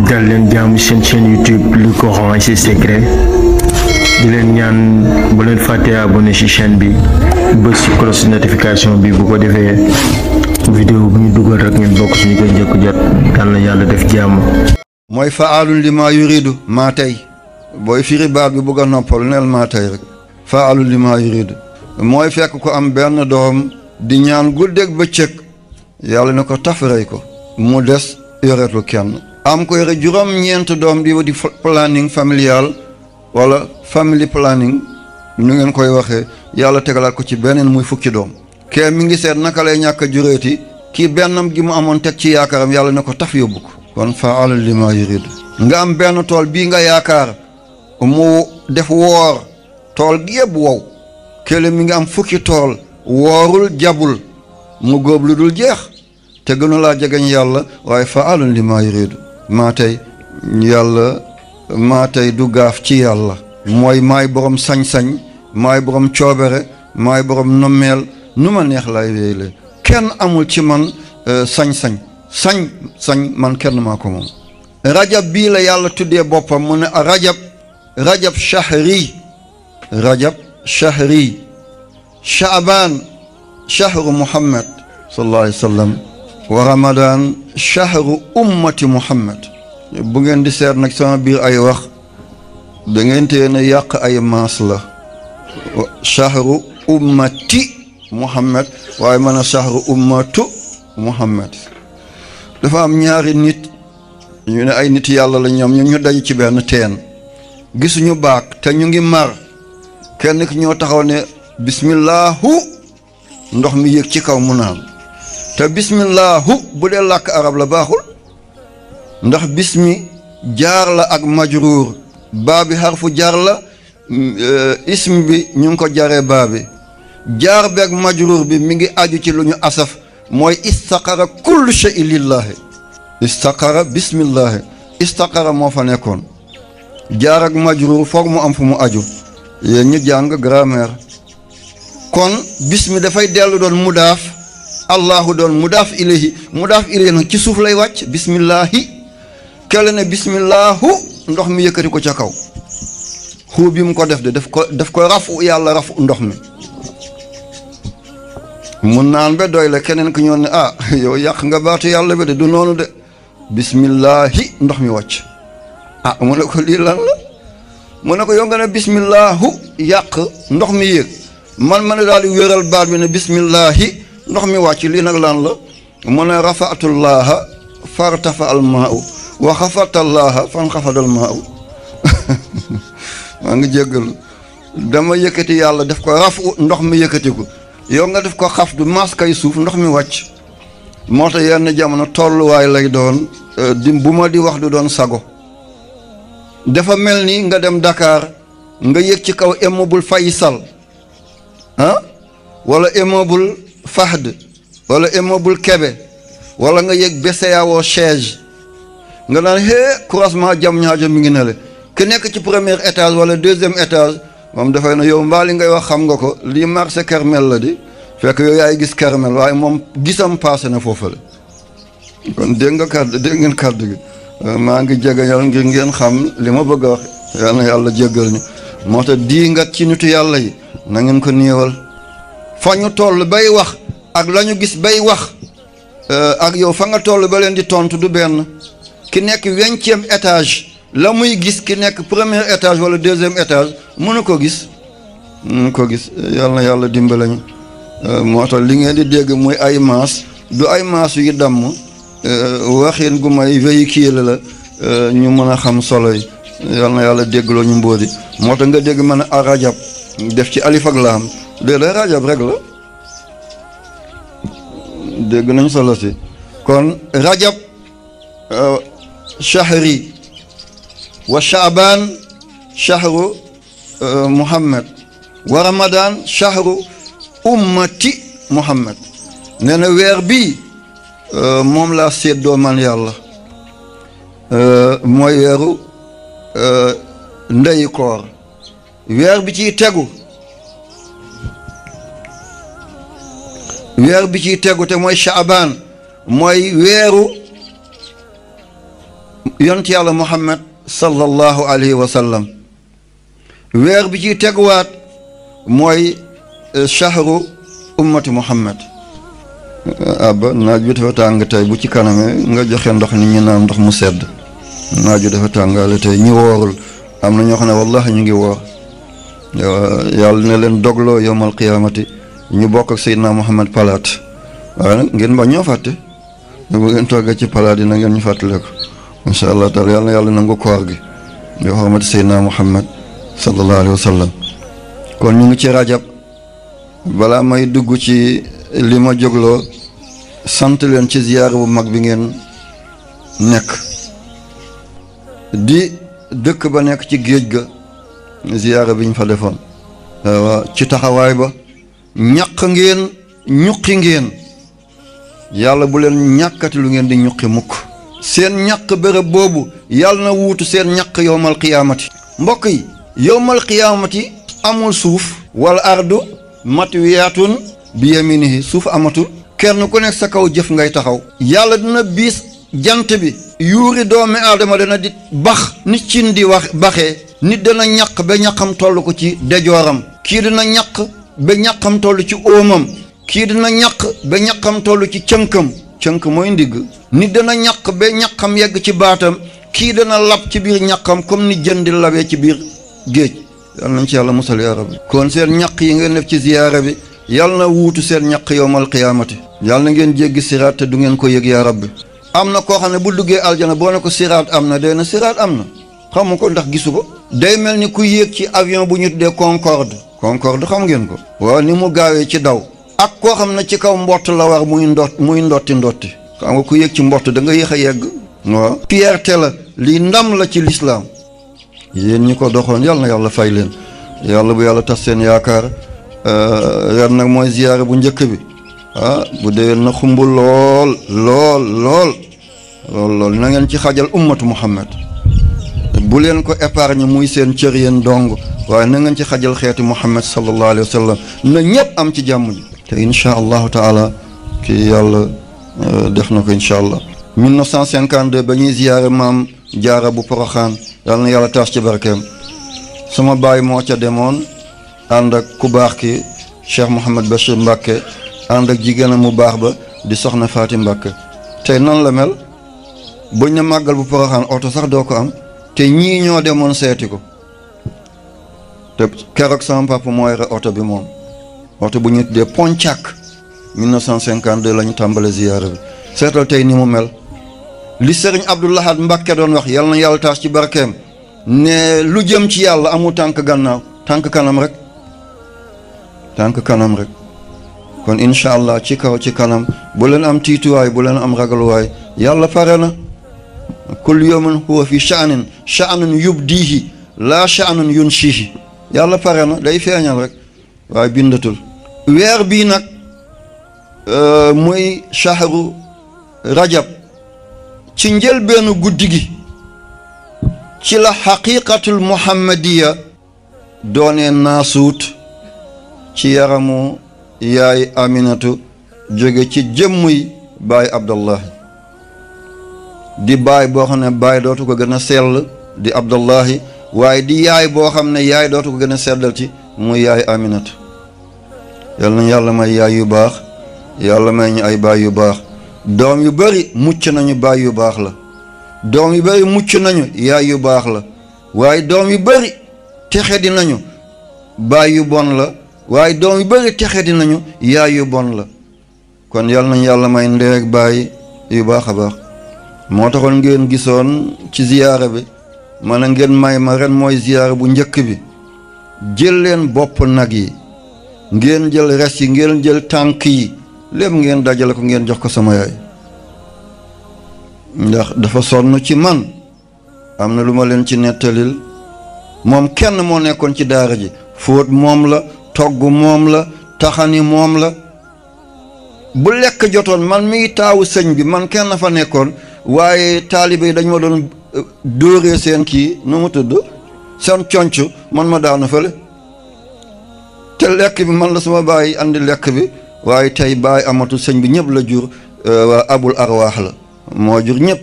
dal leen jaamu seen chaîne YouTube le Coran et ses secrets di leen ñaan bu leen fàtte abonné ci chaîne bi bës ci cloche notification bi bu ko defee vidéo bu ñu dugal rek ngeen bokk suñu koy njëkk jot yal na yàlla def jàmm. mooy faalun li maa yuridu maa tey booy firi baat bi bëgg a noppal neel maa tey rek faalun li maa yuridu mooy fekk ko am benn doom di ñaan guddeeg bëccëg yàlla na ko tafarey ko mu des yoretu kenn am ko yore juróom-ñeent doom di planning familial wala family planning nu ngeen koy waxee yàlla tegalaat ko ci beneen muy fukki doom kee mi ngi seet naka lay ñàkk a jureeti kii bennam gi mu amoon teg ci yaakaaram yàlla na ko taf yóbbu ko kon fa'alu lima yurid nga am benn tool bii nga yaakaar mu def woor tool gi yëpp wow kële mi ngi am fukki tool woorul jabul mu góob lu dul jeex te gënu laa jegeñ yàlla waaye fa'alu lima yurid maa tey yàlla maa tey du gaaf ci yàlla mooy maay borom sañ-sañ maay borom coobere maay borom nommeel nu ma neex lay wéyle kenn amul ci man sañ-sañ sañ man kenn maa ko moom rajab bii la yàlla tuddee boppam mu ne rajab shahri shaaban shahru muhammad sallallahu alayhi wa sallam wa ramadan shahru ummati muhammad bu ngeen di seet nag sama biir ay wax da ngeen tee ne yàq ay maas la shahru ummati muhammad waaye mën a shahru ummatu muhammad dafa am ñaari nit ñu ne ay nit yàlla la ñoom ñu daj ci benn teen gisuñu baak te ñu ngi mar kenn ki ñoo taxaw ne bismillahu ndox mi yëg ci kaw mu naan te bismillahu bu dee làkk arab la baaxul ndax bismi jaar la ak majruur baa bi xarfu jaar la ism bi ñu ngi ko jaree baa bi jaar beeg majruur bi mi ngi aju ci lu ñu asaf mooy istaqara kullu shay'in lillahi istaqara bismillahi istaqara moo fa nekkoon jaar ak majruur foog mu am fu mu aju yéen ñu jàng grammaire kon bismi dafay dellu doon mudaaf allahu doon mudaaf ilayhi nag ci suuf lay wàcc bismillahi kele ne bismillahu ndox mi yëkkati ko ca kaw xuu bi mu ko def de daf ko rafu yàlla rafu ndox mi mun naan ba doy la keneen ki ñoon ne yow yàq nga baatu yàlla bi de du noonu de bismillahi ndox mi wàcc mu ne ko lii lan la mu ne ko yow nga ne bismillahu yàq ndox mi yéeg man ne daal di wéral baat bi ne bismillahi ndox mi wàcc lii nag lan la mu ne rafa'tullaha fartafa al maa'u wa xafatallaha fan xafadal maa'u maa ngi jéggalu dama yëkkati yàlla def ko rafu ndox mi yëkkati ko yow nga def ko xaf du maas kay suuf ndox mi wàcc moo tax yenn jamono tolluwaay lay doon bu ma di wax du doon sago dafa mel ni nga dem Dakar nga yëg ci kaw immeuble Faysal wala immeuble Fahd wala immeuble Kébé wala nga yëg BCEAO Chege nga naan croisement jam ñaajo mi ngi ne le ki nekk ci premier étage wala deuxième étage moom dafay na yow mbaa li ngay wax xam nga ko lii marché Kermel la di fekk yow yaay gis Kermel waaye moom gisam passé na foofu la kon dégg ngeen kàddu gi maa ngi jégañal ngir ngeen xam li ma bëgg a wax yal na yàlla jéggal ñu moo tax dii nga ci nitu yàlla yi na ngeen ko néewal fa ñu toll bay wax ak la ñu gis bay wax ak yow fa nga toll ba leen di tontu du benn ki nekk 20e étage la muy gis ki nekk premier étage wala deuxième étage mënu ko gis yal na yàlla dimbale ñu moo tax li ngeen di dégg muy ay maas du ay maas yu damm waxin gu may véhicule la ñu mën a xam solo yi yal na yàlla déggloo ñu mbóodi moo tax nga dégg mën a rajab def ci alif ak laam léeg-léeg rajab rek la dégg nañ solo si kon rajab shahri wa shaaban shahru muhammad wa ramadan shahru ummati muhammad nee na weer bii moom laa séddoo man yàlla mooy weeru ndeyu koor weer bi ciy tegu te mooy shaaban mooy weeru yonent yàlla Muhammad sallallahu alayhi wa sallam weer bi ci teguwaat mooy shahru ummati Muhammad abba naaj bi dafa tàng tey bu ci kaname nga joxe ndox nit ñi naan ndox mu sedd naaj bi dafa tàngaale tey ñi woorul am na ñoo xam ne wallahi ñu ngi woor yàlla ne leen dogloo yowmal qiyaamati ñu bokk ak Seydina Muhammad palaat waaye nag ngeen ba ñoo fàtte bu ngeen toggee ci palaat yi na ngeen ñu fàttale ko incha allah taala yàlla na yàlla nangu koor gi yoo xamante Seydina Muhammad sallallahu alayhi wa sallam kon ñu ngi ci rajab balaa may dugg ci li ma jógloo sant leen ci ziyaara bu mag bi ngeen nekk di dëkk ba nekk ci géej ga ziyaara bi ñu fa defoon waaw ci taxawaay ba ñaq ngeen ñuqi ngeen yàlla bu leen ñàkkati lu ngeen di ñuqi mukk seen ñaq bërëb boobu yàlla na wuutu seen ñaq yowmal qiyaamati mbokk yi yowmal qiyaamati amul suuf wal ardu matwiyaatun bi yaminihi suuf amatul kenn ku nekk sa kaw jëf ngay taxaw yàlla dina biis jant bi yuuri doomi aadama dana di bax nit cin di wax baxee nit dana ñaq ba ñaqam toll ko ci dejooram kii dina ñaq ba ñaqam toll ci óomam kii dina ñaq ba ñaqam toll ci cënk mooy ndigg nit dana ñaq ba ñaqam yegg ci baatam kii dana lab ci biir ñaqam comme ni jën di labee ci biir géej yal nañ ci yàlla musal yaa rabbi kon seen ñaq yi ngeen def ci ziyaara bi yal na wuutu seen ñaq yowmal qiyaamati yal na ngeen jéggi siraat te du ngeen ko yëg yaa rabbi am na koo xam ne bu duggee aljana boo ne ko siraat am na day na siraat am na xamu ko ndax gisu ko day mel ni ku yéeg ci avion bu ñu tuddee Concorde xam ngeen ko waaw ni mu gaawee ci daw ak koo xam ne ci kaw mbott la war muy ndotti xam nga ku yéeg ci mbott da nga yéex a yegg waaw fierté la lii ndam la ci lislaam yéen ñi ko doxoon yàlla na yàlla fay leen yàlla bu yàlla tas seen yaakaar ren nag mooy ziyaara bu njëkk bi bu dee na xumb lool na ngeen ci xajal ummatu Muhammad bu leen ko épargne muy seen cër yéen dong waaye na ngeen ci xajal xeeti Muhammad sallallahu alayhi wa sallam na ñëpp am ci jàmm ji te incha allahu taala kii yàlla def na ko incha allah 1952 ba ñuy ziyaare maam jaara bu Poroxaan yàlla na yàlla taas ci barkeem sama baay moo ca demoon ànd ak ku baax ki Cheikh Mouhamed Bachir Mbacke ànd ak jigéenam mu baax ba di soxna Faati Mbacke tey nan la mel buñ ne màggal bu Poroxaan oto sax doo ko am te ñii ñoo demoon seeti ko te keroog sama papa moo yore oto bi moom oto bu ñu tuddee Pontiac 1952 la ñu tàmbale ziyaara bi seetal tey ni mu mel li sëriñ Abdou Lahad Mbacke doon wax yal na yàlla taas ci barkeem ne lu jëm ci yàlla amul tànk gannaaw tànk kanam rek kon incha allah ci kaw ci kanam bu leen am tiituwaay bu leen am ragaluwaay yàlla pare na kullu yawmin huwa fi sha'nun yubdihi laa sha'nun yunshihi yàlla pare na day feeñal rek waaye bindatul weer bii nag muy shahru rajab ci njëlbeenu guddi gi ci la xaqiqatul muhammadiya doonee naasuut ci yaramu yaay aminatu jóge ci jëmmuy baay abdallahi di baay boo xam ne baay dootu ko gën a sell di abdallahi waaye di yaay boo xam ne yaay dootu ko gën a seddal ci muy yaay aminatu yal na yàlla may yaay yu baax yàlla may ñu ay baay yu baax doom yu bari mucc nañu baay yu baax la doom yu bari mucc nañu yaay yu baax la waaye doom yu bari texe di nañu baay yu bon la waaye doom yu bari texe di nañu yaay yu bon la kon yal nañu yàlla may ndeeg baay yu baax a baax moo taxoon ngeen gisoon ci ziyaara bi man a ngeen may ma ren mooy ziyaara bu njëkk bi jël leen bopp nag yi ngeen jël res yi ngeen jël tànk yi lépp ngeen dajale ko ngeen jox ko sama yaay ndax dafa sonn ci man am na lu ma leen ci nettalil moom kenn moo nekkoon ci daara ji fóot moom la togg moom la taxani moom la bu lekk jotoon man miy taawu sëñ bi man kenn fa nekkoon waaye taalibe yi dañ ma doon dóoree seen kii nu mu tudd seen conc man ma daanu fële te lekk bi man la sama baay andi lekk bi waaye tey baay amatul sëñ bi ñëpp la jur waa abul arwaax la moo jur ñëpp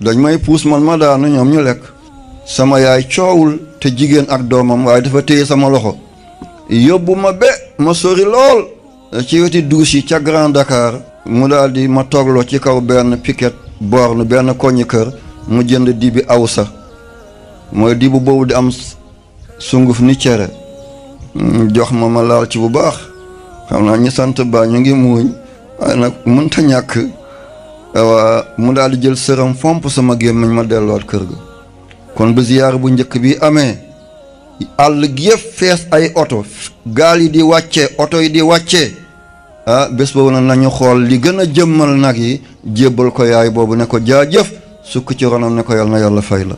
dañ may puus man ma daanu ñoom ñu lekk. sama yaay coowul te jigéen ak doomam waaye dafa téye sama loxo yóbbu ma be ma sori lool ci weti douche yi ca Grand Dakar mu daal di ma toogloo ci kaw benn piquet borne benn koñi kër mu jënd dibi awsa mooy dibu boobu di am sunguf ni cere jox ma laal ci bu baax xam naa ñi sant ba ñu ngi muuñ waaye nag mënta ñàkk waa mu daal di jël sëram fomp sama gémmiñ ma delluwaat kër ga. kon ba ziyaar bu njëkk bi amee àll gi yëpp fees ay oto gaal yi di wàccee oto yi di wàccee bés boobu nag nañu xool li gën a jëmmal nag yi jébbal ko yaay boobu ne ko jaajëf sukk ci ronam ne ko yal na yàlla fay la.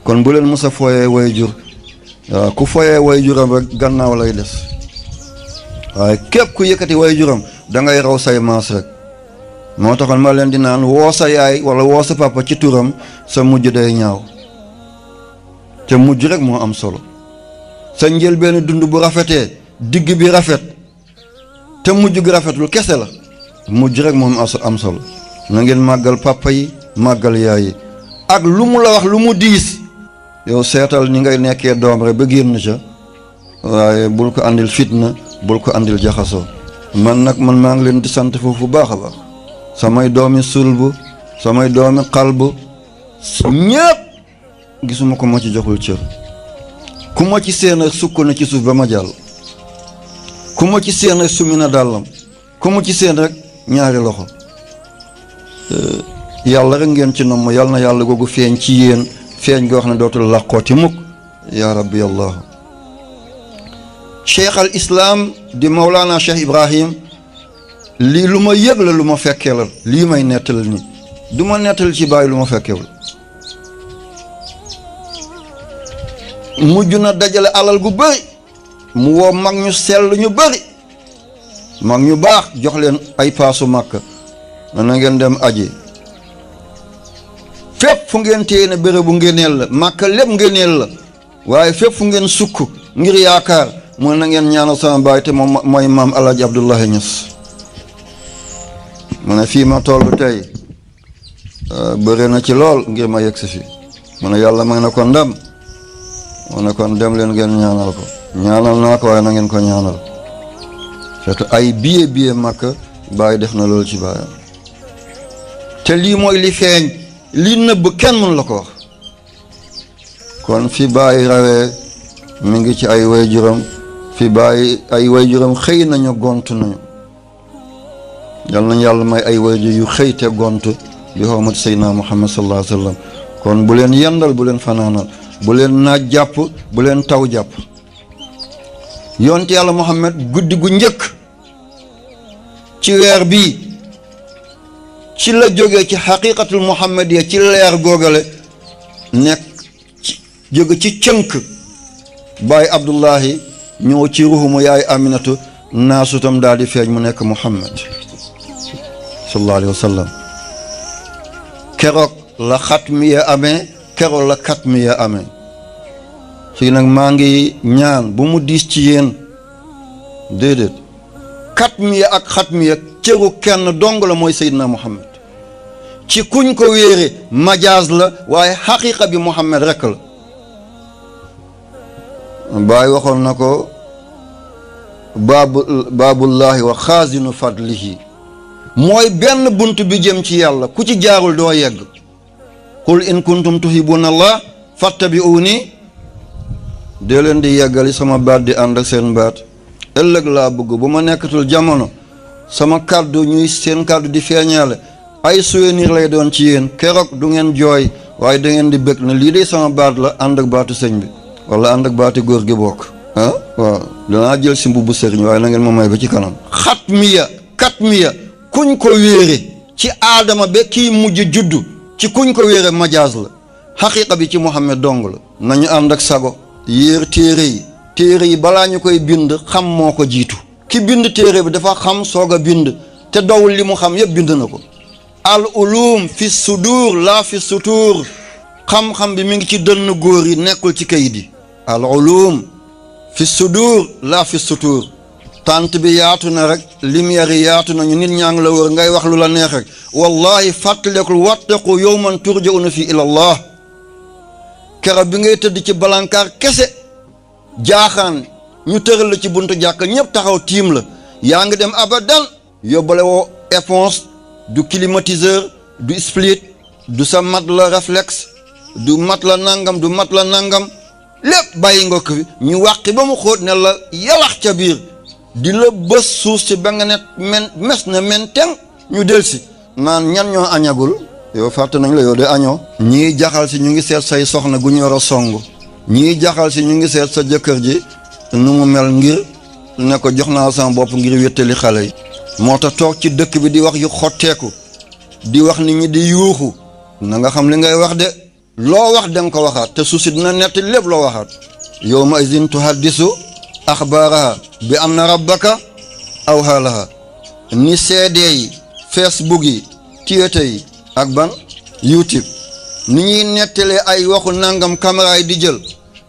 kon bu leen mës a foyee way jur waaw ku foyee way juram rek gannaaw lay des waaye képp ku yëkkati way juram da ngay raw say maas rek moo taxoon ma leen di naan woo sa yaay wala woo sa papa ci turam sa mujj day ñaaw te mujj rek moo am solo sa njëlbéenu dund bu rafetee digg bi rafet te mujj gi rafetul kese la mujj rek moom am solo na ngeen màggal papa yi màggal yaay yi ak lu mu la wax lu mu diis yow seetal ni ngay nekkee doom rek ba génn ca waaye bul ko andil fitna bul ko andil jaxasoo man maa ngi leen di sant foofu bu baax a baax samay doomi sulbu samay doomi xalbu ñépp gisuma ko ma ci joxul cër ku ma ci seen a sukk na ci suuf ba ma jàll ku ma ci seen a sumi na dàllam ku ma ci seen rek ñaari loxo yàlla rek ngeen ci nomm yàlla na yàlla googu feeñ ci yéen feeñ goo xam ne dootul làqooti mukk yaa rabbi allah cheikh al islam di Mawlana Cheikh Ibrahim lii lu ma yëg la lu ma fekkee la lii may nettal ni du ma nettal ci bàyyi lu ma fekkewul mujj na dajale alal gu bëri mu woo mag ñu sell ñu bëri mag ñu baax jox leen ay paasu Makka na ngeen dem aji fépp fu ngeen téye ne bérébu ngeeneel la Makka lépp ngeeneel la waaye fépp fu ngeen sukk ngir yaakaar mu na ngeen ñaanal sama baay te moom mooy maam Alaaji Abdullahi Ñas mu ne fii ma toll tey bëri na ci lool ngir ma yegg si fi mu ne yàlla may na ko ndam mu ne kon dem leen ngeen ñaanal ko ñaanal naa ko waaye na ngeen ko ñaanal fekk ay biye Makka bàyyi def na loolu ci baayam te lii mooy li feeñ li nëbb kenn mën la ko wax kon fi bàyyi rawee mi ngi ci ay waajuram fi bàyyi ay waajuram xëy nañu gont nañu yal nañu yàlla may ay waajur yu xëy te gont bi xormat Seydina Muhammad sallallahu alayhi wa sallam kon bu leen yendal bu leen fanaanal bu leen naaj jàpp bu leen taw jàpp yonte yàlla Muhammad guddi gu njëkk ci weer bii ci la jógee ci xaqiqatul muhammadiya ci leer googale nekk jóge ci cënk baay Abdullahi ñëw ci ruhumu yaay Aminatu naasutam daal di feeñ mu nekk Muhammad sallallahu alayhi wa sallam keroog la xatmiya amee keroog la katmiya amee ci nag maa ngi ñaan bu mu diis ci yéen déedéet katmiya ak xatmiya cëru kenn dong la mooy Seydina Muhammad ci kuñ ko wéere majaaz la waaye xaqiqa bi Muhammad rekk la Baay waxoon na ko baabullahi wa xaazinu fadlihi mooy benn bunt bi jëm ci yàlla ku ci jaarul doo yegg qul in kuntum tuhibbuuna allah fattabi'uuni dee leen di yeggali sama baat di ànd ak seen baat ëllëg laa bëgg bu ma nekkatul jamono sama kàddu ñuy seen kàddu di feeñaale ay souvenir lay doon ci yéen keroog du ngeen jooy waaye da ngeen di bëgg na lii de sama baat la ànd ak baatu sëñ bi wala ànd ak baati góor gi bokk waaw danaa jël si mbubbu sëriñ waaye na ngeen ma may ba ci kanam xatmiya katmiya kuñ ko wéere ci aadama ba kii mujj juddu ci kuñ ko wéere majaaz la xaqiqa bi ci Muhammad dong la nañu ànd ak sago yéer téere yi balaa ñu koy bind xam moo ko jiitu ki bind téere bi dafa xam soog a bind te dowul li mu xam yëpp bind na ko al ulum fi sudur laa fi sutur xam-xam bi mi ngi ci dënn góor yi nekkul ci kayit yi al ulum fi sudur laa fi sutur tant bi yaatu na rek lumière yi yaatu na ñu nit ñaa ngi la wër ngay wax lu la neex rek wallahi fàttalekul wattaqu yawman turja'una fi ila allah kera bi ngay tëdd ci balankaar kese jaaxaan ñu tëral la ci buntu jàkk ñëpp taxaw tiim la yaa ngi dem abadan yóbbale woo éponge du climatiseur du split du sa mat la réflexe du mat la nangam du mat la nangam lépp bàyyi nga ko fi ñu wàqi ba mu xóot ne la yalax ca biir di la bës suuf si ba nga ne mes na teng ñu del si naan ñan ñoo añagul yow fàtte nañ la yow de añoo ñii jaxal si ñu ngi seet say soxna gu ñu war a song ñii jaxal si ñu ngi seet sa jëkkër ji nu mu mel ngir ne ko jox naa sama bopp ngir wéttali xale yi moo tax toog ci dëkk bi di wax yu xotteeku di wax nit ñi di yuuxu na nga xam li ngay wax de loo wax danga ko waxaat te suuf si dina netti lépp loo waxaat yawma izin tuhaddisu axbaaraha bi anna rabbaka awhaa laha ni CD yi Facebook yi Twitter yi ak ban YouTube ni ñuy nettalee ay waxu nangam caméra yi di jël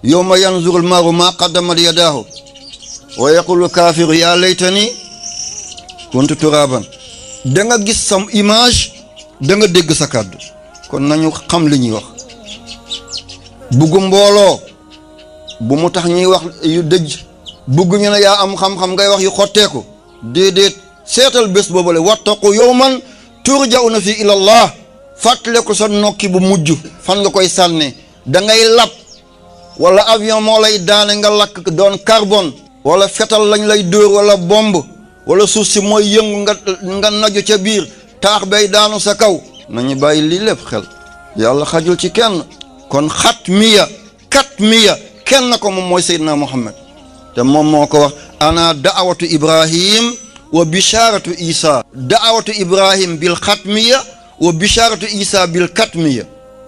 yawma yanzurul maru ma qaddamat yadaahu wa yaqulu kaafiru yaa laytani kuntu turaban da nga gis sam image da nga dégg sa kàddu kon nañu xam li ñuy wax buggu mbooloo bu mu tax ñuy wax yu dëj bugg ñu ne yaa am xam-xam ngay wax yu xotteeku déedéet seetal bés boobale wattaqu yawman turja'una fi ilallah fàttale ko sa nokki bu mujj fan nga koy sànne da ngay lab wala avion moo lay daane nga lakk doon carbone wala fetal lañ lay dóor wala bomb wala suuf si mooy yëngu nga naju ca biir taax bay daanu sa kaw nañu bàyyi lii lépp xel yàlla xajul ci kenn kon katmiya kenn ko moom mooy Seydina Muhammad te moom moo ko wax ana da'awatu Ibrahim wa bisharatu Isa da'awatu Ibrahim bil xatmiya wa bisharatu Isa bil katmiya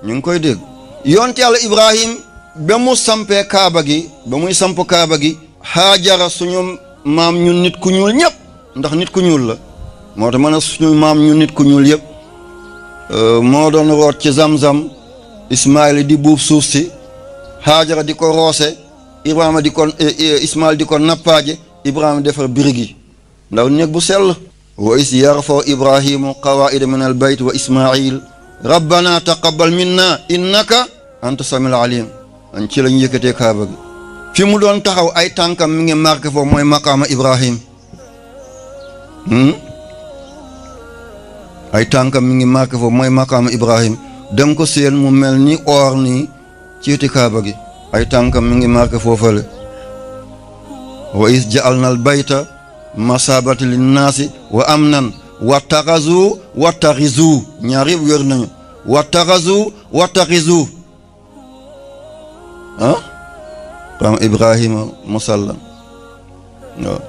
ñu ngi koy dégg yonte yàlla Ibrahim ba mu sampee kaaba gi ba muy samp kaaba gi Haajara suñu maam ñun nit ku ñuul ñëpp ndax nit ku ñuul la moo tax mën a suñu maam ñun nit ku ñuul yëpp moo doon root ci Zamzam Ismaïl di buub suuf si Haajara di ko roose Ibrahima di ko Ismaïl di ko nappaaje Ibrahima defar birigi ndaw néeg bu sell wa is yarfau Ibrahimu qawaida min al bayt wa Ismaïl rabbana taqabbal minna innaka anta samil alim an ci lañu yëkkatee kaaba gi fi mu doon taxaw ay tànkam mi ngi marqué foofu mooy maqaama Ibrahim ay tànkam mi ngi marqué foofu mooy maqaama Ibrahim dem ko seen mu mel ni or nii ciiti kaaba gi ay tànkam mi ngi marqué foofale wa is ja'alna al bayta masabati linnaasi wa amnan wattaxizu ñaar yëpp wér nañu wattaxizu xam Ibrahima musallam waaw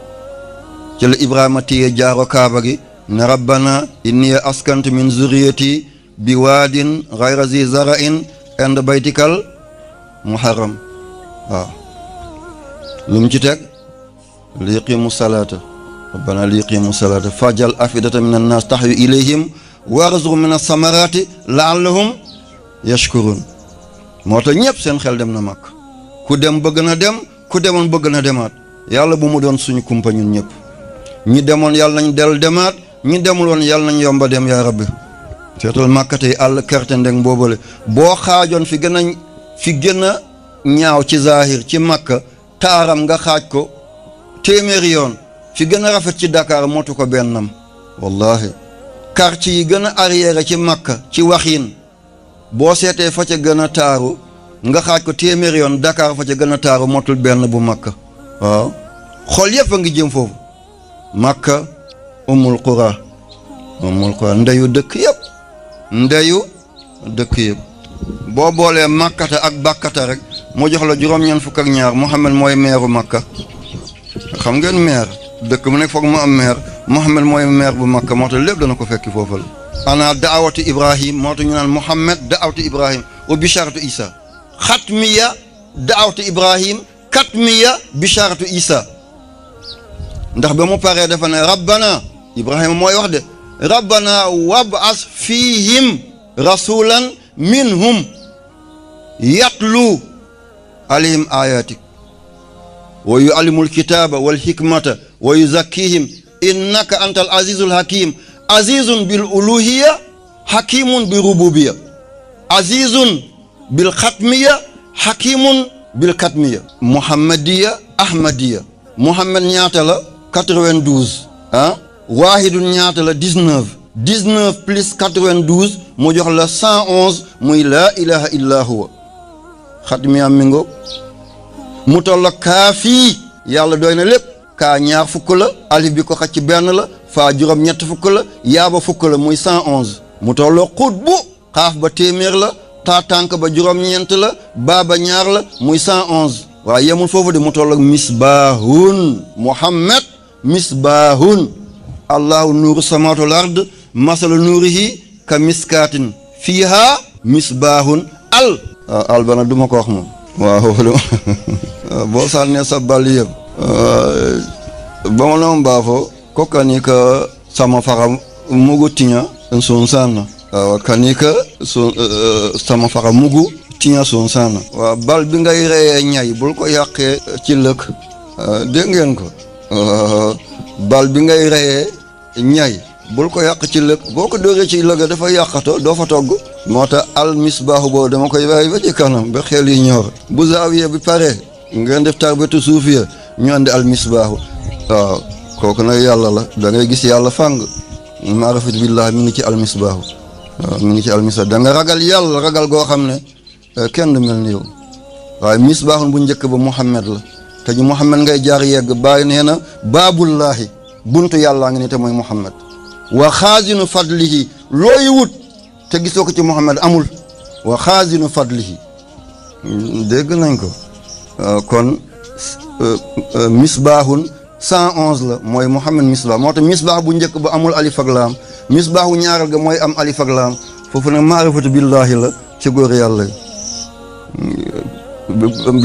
ci la Ibrahima téye jaaro kaaba gi ne rabbana inni askantu min zurriyati bi waadin ghayra zi zara'in inda baytikal muharram waaw lu mu ci teg liqimu salaata rabbana liqimu salaata fajal afidata min annaas tahwi ilayhim warzuqhum min as-samarati la'allahum yashkurun moo tax ñëpp seen xel dem na mag ku dem bëgg na dem ku demoon bëgg na demaat yàlla bu mu doon suñu kumpa ñun ñëpp ñi demoon yàlla nañ del demaat ñi demul woon yàlla nañ yomba dem yaa rabbi seetal màkkatey àll kerte ndeng boobale boo xaajoon fi gën a ñaaw ci zahir ci makka taaram nga xaaj ko téeméeri yoon fi gën a rafet ci Dakar motu ko bennam wallahi quartier yi gën a arrière ci makka ci waxiin boo seetee fa ca gën a taaru nga xaaj ko téeméeri yoon Dakar fa ca gën a taaru motul benn bu makka waaw xol yëpp a ngi jëm foofu makka umul qura ndeyu dëkk yëpp boo boolee makkata ak bàkkata rek mu jox la juróom-ñeent fukk ak ñaar Muhammad mooy meeru makka xam ngeen meer dëkk mu nekk foog mu am meer Muhammad mooy meer bu makka moo tax lépp dana ko fekki foofu la ana daawatu Ibrahim moo tax ñu naan Muhammad daawatu Ibrahim wa bisharatu Isa xatmiya daawatu Ibrahim katmiya bisharatu Isa ndax ba mu paree dafa ne rabbana Ibrahima mooy wax de rabbana wab'as fihim rasulan minhum yatlu alayhim ayatik wa yuallimul kitaba wal hikmata wa yuzakkihim innaka antal azizul hakim. Azizun bil uluhiya, hakimun bi rububiya. Azizun bil khatmiya, hakimun bil katmiya. Muhammadiya, Ahmadiya. Muhammad ñaata la 92 ah. Waahidun ñaata la 19. 19 plus 92 mu jox la 111 muy laa ilaha illa huwa. Xatmiya mingo mu toll kaafi yàlla doy na lépp. kaa ñaar fukk la, alif bi ko xacc benn la, faa juróom ñett fukk la, yaaba fukk la muy 111. mu toll xutbu xaaf ba téeméer la, taa tànk ba juróom ñeent la, baaba ñaar la muy 111. waaye yemul foofu de mu toll misbaahun Muhammad misbaahun. allahu nuuru samaawaati wal ard masalu nuurihi ka miskaatin fiiha misbaahun al bana duma ko wax moom. waaw boo sànnee sa bal yëpp bamanon baafo ko kanika sama fara mugu tiña son sanna kanika sama fara mugu tiña son sanna. waaw bal bi ngay reyee ñay bul ko yàqee ci lëkk. dégg ngeen ko. bal bi ngay reyee ñay bul ko yàq ci lëkk. boo ko dóoree ci lëkk dafa yàqato doo fa togg. moo tax al misbaahu boobu dama koy bàyyi ba ci kanam ba xel yi ñor. bu zaawiya bi pare ngeen def tarbatu suufiya ñu andi al misbaahu. waaw kooku nag yàlla la da ngay gis yàlla fàng. maarifat billah mi ngi ci al misbaahu. waaw mi ngi ci al misbaahu da nga ragal yàlla ragal goo xam ne kenn du mel ni yow. waaye misbaahun bu njëkk ba Muhammad la te ñu Muhammad ngay jaar yegg bàyyi nee na baabullaahi buntu yàllaa ngi ni te mooy Muhammad. wa xaazinu fadlihi looy wut te gisoo ko ci Muhammad amul. wa xaazinu fadlihi dégg nañ ko. kon misbaahun 111 la mooy Muhammad misbaah moo tax misbaah bu njëkk ba amul alif ak laam. misbaahu ñaaral ga mooy am alif ak laam foofu nag maarifatu billaahi la ci góor yàlla yi.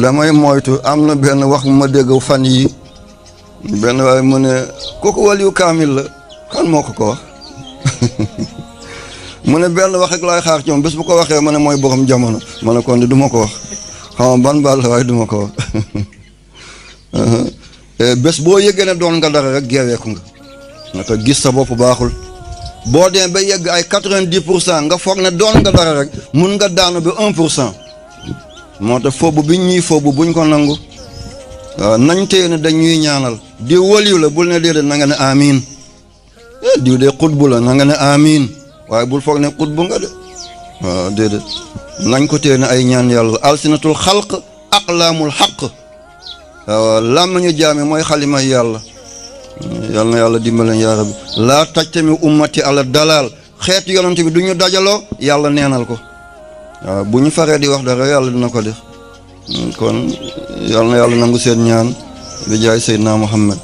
damay moytu am na benn wax ma dégg fan yi benn waaye mu ne kooku waliyu kaamil la kan moo ko wax mu ne benn wax rek laay xaar ci moom bés bu ko waxee ma ne mooy borom jamono ma ne kon du ma ko wax xam ban baal la waaye du ma ko wax bés boo yëgee ne doon nga dara rek geeweeku nga naka gis sa bopp baaxul. boo dee ba yegg ay 90% nga foog ne doon nga dara rek mun nga daanu ba 1%. moo tax foobu biñ ñuy foobu buñ ko nangu. waaw nañ tey ne dañuy ñaanal diw waliw la bul ne déedéet na nga ne amiin. diw de xutbu la na nga ne amiin waaye bul foog ne xutbu nga de. waaw déedéet nañ ko tey ne ay ñaan yàlla alsinatul xalq aqlaamul xaq. waaw làmmiñu jaame mooy xalima yàlla. yal na yàlla dimbaleen yaa rabbi laa tajtami ummati ala dalal xeetu yonent bi du ñu dajaloo yàlla neenal ko. waaw bu ñu faree di wax dara yàlla dina ko def kon yal na yàlla nangu seen ñaan bi jaay Seydina Muhammad